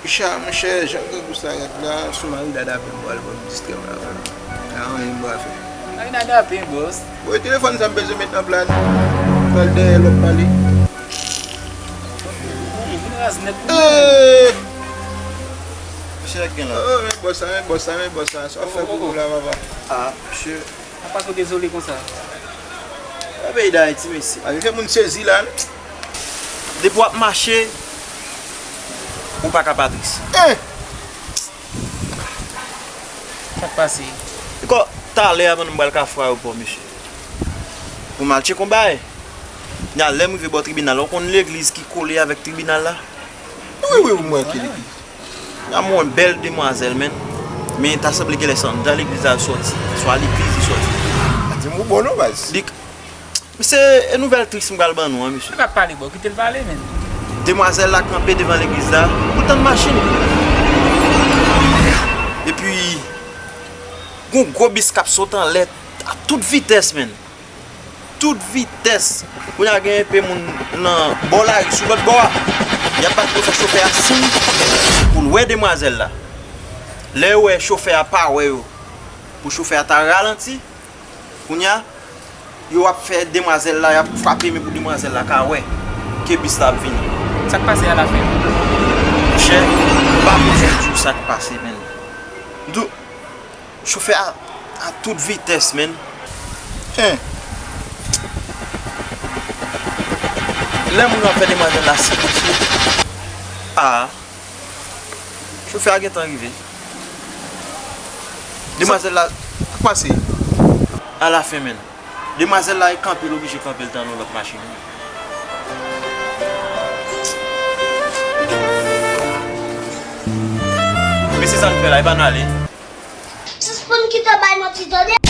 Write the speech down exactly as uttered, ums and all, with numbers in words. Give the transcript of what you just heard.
Monchè, monchè, jan grangou sa rèd la, sou marinad ape m pral pran m distrè m la, la anyen m pral fè. Marinad ape, bòs. Bon, telefòn sa m bezwen met nan plan. Pral dèyè lòt pale. Ou vin raz nèt pou mwen. Mesye nèg gen la. Oh, men bòs la, men bòs la, men bòs la. Sa w fè pou ou la, papa? Ah, mesye. Apa w dezole konsa? Nan peyi Dayiti, mesye. A, fè moun sezi la, non? Depi w ap mache, ou pa ka pa tris. Eh! Sa k pase? Kò, talè a, pandan m pral Kafou Ayewopò, mesye. Pou m al tcheke yon bagay. Nya, lè m rive bò tribinal la, ou konn legliz ki kole avèk tribinal la? Wi, wi, wi, m wè ki legliz. Nya m wè yon bèl demwazèl, menn. Men ta sanble genlè se anndan legliz la l sòti. Swa legliz li sòti. Pa di m ou bon non, baz. Li k-, mesye, e nouvèl tris m pral ban nou an, mesye. Ou p ap pale, bro, kite l pale, menn. Demwazèl la kanpe devan legliz la pou l tann machin. Epi, gon gwo bis k ap sot anlè a tout vitès, menn. Tout vitès. Kounye a gen enpe moun nan bò lari, sou lòt bò a. Y ap bat pou fè chofè a siy pou l wè demwazèl la. Lè yo wè chofè a pa wè yo, pou chofè a ta ralanti, kounye a, yo ap fè demwazèl la, y ap frape men pou demwazèl la ka wè ke bis la ap vini. Sa k pase alafen? Monchè, m pa bezwen di w sa k pase, menn. M di w, chofè a, a tout vitès, menn. Hen. Lè moun nan fè demwazèl la siy, mesye. Ah. Chofè a gentan rive. Demwazèl la, sa k pase? Alafen, menn. Demwazèl la, e kanpe l oblije kanpe, l tann yon lòt machin. Mesye, sa n fè la, e pa n ale? Sispann kite bay manti, tande?